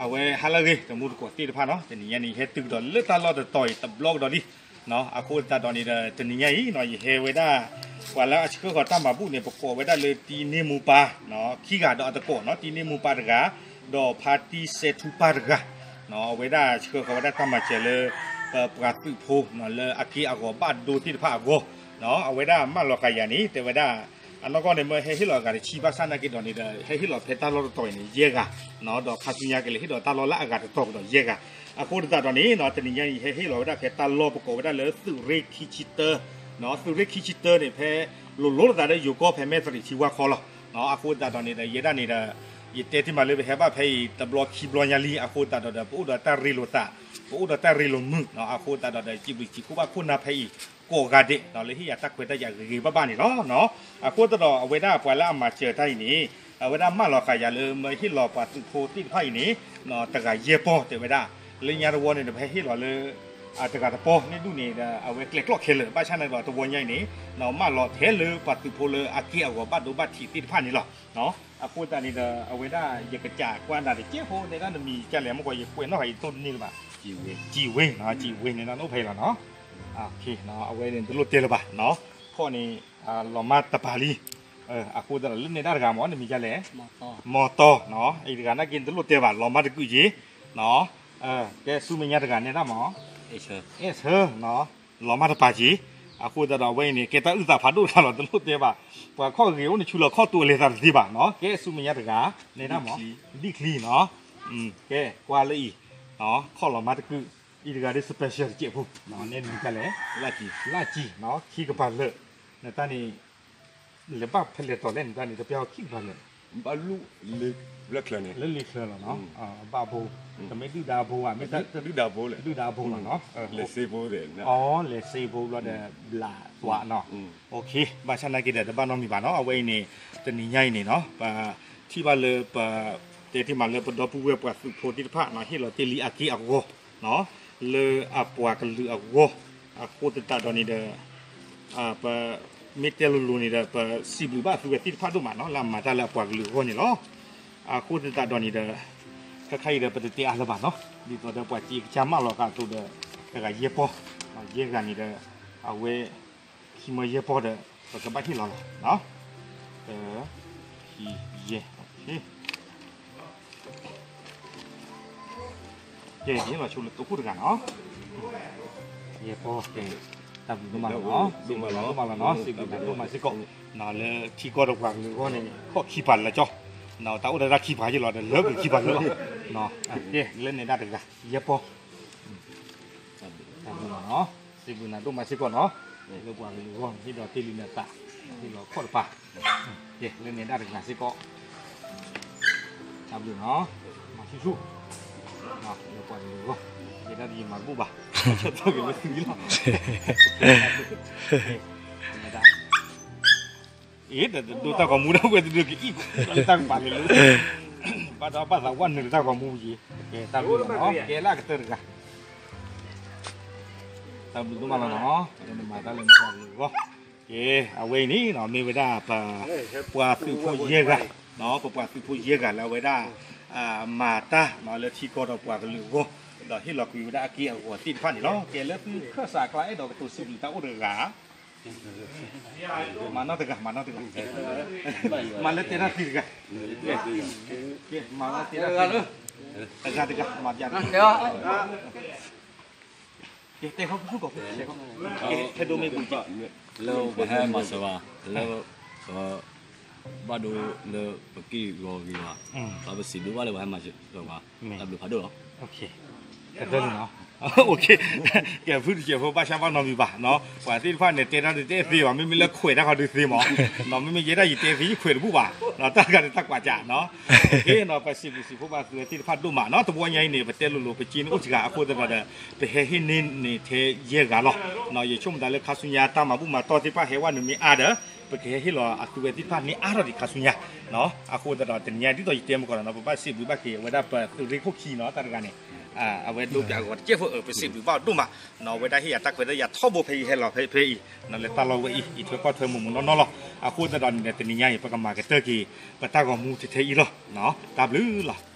အဝဲဟါလၢအဂ့ၤ တမူတကိးသ့ၣ်တဖၣ်နီၤ, တနံၤညါန့ၣ် ယဟဲတုၤကဒီးလၢတၢ်လီၢ်တတီၤအံၤတဘျီကဒီးလံ. အဃိသတးဒီးန့ၣ်ဒီး တနံၤညါအံၤနီၤ ယဟဲဝဲဒၣ်ပှၤလၢအဆှၢဃီၤတၢ်မၤဘူၣ်န့ၣ် ပကိးဝဲဒၣ်လၢတံန့ၢ်မူပၢ် ခံဂၤဒီးအတကိးနီၤ, တံန့ၢ်မူပၢ်တဂၤ ဒီးဖါတံစဲထူပၢ်တဂၤ, အဝဲဒၣ်ဆှၢဃီၤဝဲဒၣ်တၢ်မၤစၢၤလၢ ပပှၤသုးဖိလၢအက့ၢ်အဂီၤဘၣ်ဒိသ့ၣ်တဖၣ်အဂီၢ်, အဝဲဒၣ်မၢလီၤဃာ်ယၤန့ၣ် တဲဝဲဒၣ် အနီၢ်ကီၢ်န့ၣ် မ့ၢ်ဟဲဟ့ၣ်လီၤအဂၤတဆံ ဘၣ်ဆၣ်နာ်က့ဒီးန့ၣ်ဒီး ဟဲဟ့ၣ်လီၤဖဲတၢ်လီၢ်တတီၤအံၤန့ၣ် ယဲၢ်ဂၤ, ဒီးခါဆူညါကလဲၤဟ့ၣ်ဒီးတၢ်လီၢ်လၢအဂၤတတီၤကဒီးယဲၢ်ဂၤ. အဃိသတးဒီးန့ၣ် တနံၤညါအံၤ ဟဲဟ့ၣ်လီၤဝဲဒၣ်ဖဲတၢ်လီၢ်ပကိးဝဲဒၣ်လၢသုးရ့ၣ်ခံဆံတၢ, သုးရ့ၣ်ခံဆံတၢန့ၣ် ဖဲလိၤလိၤလိာ်သးဒီးယိၤကီၢ်ဖဲမဲၢ်သရံးထံဝါခီလီၤ. အဃိသတးဒီးန့ၣ်ဒီး ယဲဒၣ်န့ၣ်ဒီး ယတဲတ့ၢ်မးလၢပဟဲဘၣ်ဖဲအံၤတဘျီခံဘျီညါလံ, အဃိသတးဒီးဒီး ပအိၣ်ဒီးတၢ်ရ့လိာ်သး, ပအိၣ်ဒီးတၢ်ရ့လိာ်မုာ်, အဃိသတးဒီးဒီး စံးဘျုးစံးဖှိၣ်ဘၣ်ခိၣ်နၢ်ဖဲအံၤ ကိးဂၤဒဲး လၢဟ့ၣ်ယၤတၢ်ခွဲးတၢ်ယာ်ဂ့ၤဂ့ၤဘၣ်ဘၣ်န့ၣ်လီၤ. အဃိသတးဒီး အဝဲဒၣ်ပှၤလၢအမၤစၢၤတၢ်အံၤန့ၣ် အဝဲဒၣ်မၢလီၤဃာ်ယၤလၢမ့ၢ်ဟ့ၣ်လီၤပှၤသုးဖိသ့ၣ်တဖၣ်အံၤန့ၣ် တဂၤယဲၢ်ပီၢ်တဲဝဲဒၣ်, လၢညါတဝီန့ၣ်ဒီး ပဟဲဟ့ၣ်လီၤလၢ တဂၤတပီၢ်န့ၣ်ဒူၣ်န့ၣ်ဒီး အဝဲကျဲကျီၢ်ခဲလၢာ်, ဘၣ်ဆၣ်န့ၣ်ဒီးတဝီညါအံၤန့ၣ် မၢလီၤထဲလၢပှၤသုးဖိလၢအက့ၢ်အဂီၤဘၣ်ဒိဘၣ်ထံးသ့ၣ်တဖၣ်န့ၣ်လီၤ. အဃိသတးန့ၣ်ဒီး အဝဲဒၣ်ယကစးကွၢ်နၤတကဲးဖိ နဲဒၣ်နမံၤဒ်လဲၣ် မ့ၢ်ကွၢ်ယကွဲးနီၣ်ဃာ်ယတိၢ်တန့ၢ်လၢၤဘၣ်, စံးဝ့, စံးဝ့, စံးဝ့န့ၣ်ဒၣ်နအိၣ်ဖဲအံၤလီၤနီၤ. အဝဲန့ၣ်တလိၣ်တဲလၢၤဘၣ်နီၤ, ဖီၣ်န့ၣ် လီၤမၢ်တပၤလံ. အဃိသတးဒီးလၢနဲဒၣ်တဂၤမ့ၢ် နမံၤဒ်လဲၣ်, မီတီ, အံၤတဂၤနာ်က့ နတလိၣ်တဲဘၣ် လီၤမၢ်တကုာ်က့ၤ, ကဲဆူမဲာ်ညါတဂၤနဲဒၣ်မ့ၢ် အဲၣ်ဆၢ, လီၤမၢ်တပၤက့ၤ. အဃိသတးဒီးအဝဲအံၤန့ၣ် ကဲတၢ်အုၣ်သးဖးဒိၣ်တခါလီၤ တလိၣ်တဲဘၣ်, ပှၤခီၣ်ဂ့ၤအိၣ်န့ၣ် ဆူလီၤခီၣ်တူာ်လဲၤသးတသ့ဘၣ်နီၤ, ကဲဆူမဲာ်ညါတဂၤနဲဒၣ်မ့ၢ် ဒံၣ်ချံနီၤ, ကဲကွၢ်လၢအံၤ ခီၣ်လီၤမၢ်တကုာ်, အံၤတဂၤဒ် special တစဲးဖိ နဲနမံၤဒ်လဲၣ်, လၢ်ကံ, ခံကပၤလၢာ်, နတၢ်န့ၣ် လဲၤဘၣ်ဖဲလဲၣ်တီၤလဲၣ် နတၢ်န့ၣ် တပျၢ်အီၤခံကပၤလၢာ်, ဘၣ်လူၢ် လၢလ့ချၢလီၤနီၤ, ဘၣ်ဘိ, တမ့ၢ်ဒုၣ်ဒါဘိဘၣ်, မ့ၢ်ဒုၣ်ဒါဘိလီၤနီၤ, လဲၤစ့ဖိ, လဲၤစ့ဖိဘျီဒီး ဘျးသွးနီၤ, ဘၣ်ဆၣ်နာ်က့ဒီးတဘၣ်နီတမံၤဘၣ်နီၤ, အဝဲအံၤန့ၣ် တနံၤညါအံၤန့ၣ်နီၤ ပထံၣ်ဘၣ်လၢပ တဲတ့ၢ်မးလၢပဒီပုၢ်ဝဲၢ်ပှၤသုးဖိသ့ၣ်တဖၣ်နီၤ ဟ့ၣ်လီၤတ့ၢ်လံအက့ၢ်အဂီၤ လၢအပှၤကလုာ်အဂီၢ်, အဃိသတးဒီးန့ၣ်ဒီး ပမ့ၢ်တဲလိၤလိၤန့ၣ်ဒီး ပစံးဘျုးဘၣ်အသုဝဲသ့ၣ်တဖၣ်ဒိၣ်မးနီၤ လၢအမၤတၢ်လၢအပှၤကလုာ်အဂီၢ်န့ၣ်လီၤ. အဃိသတးဒီးန့ၣ်ဒီး ခဲခါအံၤဒီး ပတတဲအါလၢၤဘၣ်နီၤ, ဒ်သိးဒီးပှၤစ့ကစၢ်မၢလီၤဃာ်အသိးဒီး တဂၤယဲၢ်ပီၢ်, ယဲၢ်ဂၤန့ၣ်ဒီး အဝဲ ခံမၢယဲၢ်ပီၢ်ဒီး ပကဘၣ်ဟ့ၣ်လီၤလီၤ. တ ခံ ယဲၢ်, ကဲ ယဟ့ၣ်လီၤဆိလၢသိခိၣ်တဂၤနီၤ, ယဲၢ်ပီၢ်, တၢ်ဘျုးဒိၣ်မးလီၤနီၤ, စံးဘျုးဒိၣ်မးလီၤနီၤ, စံးဘျုးဒိၣ်မးစ့ၢ်ကီး, လၢထံကီၢ်ဒီးပှၤကလုာ်အဂီၢ်န့ၣ် ခီၣ်ခံပၤလၢာ်ကၠီ, တၢ်အိၣ်ဒီးတၢ်ခံပၤယ့ၢ်လီၤဒီး လၢပှၤခံပၤလၢာ်လီၤ, ကဲ လၢနဲဒၣ်တဂၤ ယဲၢ်ပီၢ် တၢ်ဘျုးလီၤနီၤ, စံးဘျုးနၤဒိၣ်မးစ့ၢ်ကီးနီၤ, လၢပှၤကလုာ်အဂီၢ် ဟ့ၣ်ဒီးတ့ၢ်လံနသး, ဟ့ၣ်လီၤခီၣ်တပၤ, ကဲ လၢနဲဒၣ်တဂၤစ့ၢ်ကီး, တၢ်ဘျုးနီၤ, မၤဆူၣ်ဆူၣ်, လၢပှၤကလုာ်အဂီၢ်, ယဲဒၣ်ယမၤတဘူၣ်ဘၣ်, ဆၢထၢၣ်က့ၤလၢသုလီၤ, အ့ တဒိတၢ်ဂီၤမူဒီး ဝဲတဒုးကအံၣ်လၢတၢ်ကပၤလဲၤလၢ ဘၣ်ဒီးဘၣ်သးဝဲနုာ်လၢတၢ်ဂီၤမူယံၤ, ကဲတၢ်ဘျုးလီၤနီၤ, ကဲလၢအကတၢၢ်တဂၤ, တၢ်ဘျုးဒိၣ်မးလီၤနီၤ, လၢနမၤတၢ်လၢနပှၤကလုာ်အဂီၢ်, ကဲ အဝဲအံၤန့ၣ်နီၤ မ့ၢ်ဝဲဒၣ်ပ ပှၤသုးဖိယဲၢ်ဂၤ, ပပှၤသုးဖိယဲၢ်ဂၤလၢအဝဲဒၣ် မၤတၢ်လၢထံကီၢ်ဒီးပှၤကလုာ်အဂီၢ်, ဒီးဟ့ၣ်လီၤကွံာ်ဝဲဒၣ်အက့ၢ်အဂီၤသ့ၣ်တဖၣ်န့ၣ်လီၤ. ကဲလၢသုခၢၣ်စးအကျါ အဲၣ်ဒိးကတိၤစံးဘျုးတၢ်အိၣ်တဂၤ, မၤနီၢ်တဂၤ, မၤနီၢ်တဂၤ, မၤလၢတဲတၢ်သ့တဂၤ, မၤလၢတဲတၢ်သ့တဂၤ, တဂၤတဂၤ, မၤပျးတဂၤ, ကဲတဲခီဖုၣ်ကိာ်ဖုၣ်, ကဲဖဲဒိၣ်မ့ၢ်ဘုၣ်ကၠီ, လၢပဟဲမၤစၢၤဘၣ်, လၢ ဘၣ်ဒိလၢပက့ၢ်ဂီၤဂ့ၤဘၣ်, ဒီးပစံးဘျုးဘၣ်လၢပဟဲမၤစၢၤဘၣ်, တၢ်ဘျုးဖးဒိၣ်လီၤ. ကဲ ဖုၣ်တစဲးဖိ ဘၣ်ဆၣ်ဘၣ်နီတမံၤဘၣ်, ပှၤသ့ၣ်တဖၣ်န့ၣ် တဲတၢ်တတဲသ့ဘၣ်, မ့မ့ၢ်လၢခွဲးတၢ်ခီဒုးသ့မး, မ့မ့ၢ်ယဲဒၣ်ယတဲသ့ယခွဲးတဘူၣ်ဘၣ်, တၢ်တဂၤန့ၣ်တၢ်ကွၢ်ကၢ်, ပစံးဘျုးစံးဖှိၣ်ဘၣ်သုဝဲသ့ၣ်တဖၣ်ဒိၣ်မးနီၤ, တဘျီညါအံၤန့ၣ် ပတဲလိၤလိၤ ပစ့န့ၣ်အိၣ်စှၤအဃိသတးဒီး ပဟဲဟ့ၣ်န့ၢ်န့ၣ်ထဲယဲၢ်ဂၤလီၤ. ယဆိကမိၣ်သးလၢခါဆူညါတၢ်မၤဘူၣ်မၤတီၢ်သ့ၣ်တဖၣ်ဟဲဝဲနုာ်မ့ၢ်အါဒီး ပကဟဲဟ့ၣ်လီၤအသုဝဲသ့ၣ်တဖၣ်န့ၢ်အါထီၣ်ဒံးခါဆူညါ, အဃိသတးဒီးတနံၤညါဒ်သိးယတဲမ့ၢ်ကီးဒီးနီၤ ပဘၣ်စံးဘျုးဘၣ်က့ၤဝဲဒၣ်ပသုးရ့ၣ်ခိၣ်ခံနီၤ တၢ်တဂၤန့ၣ်, အဝဲဒိပၠးအဂီၤတစဲးဖိ ပစံးဘျုးဘၣ်အီၤဒိၣ်မး, အဝဲဒၣ်ဟ့ၣ်ယၤတၢ်ခွဲးတၢ်ယာ်ထီဘိဖဲအံၤဟဲလီၤဖဲအံၤ, လၢတၢ်လီၢ်ဝဲအံၤ အံးထွဲကွၢ်ထွဲမုာ်မုာ်နီၢ်နီၢ်လီၤ. အဃိသတးဒီးန့ၣ် တနံၤညါအံၤ ပကမၤကတၢၢ်က့ၤ ပတၢ်ဂီၤမူထဲထဲအံၤလီၤ. တၢ်ဘျုးလီၤ.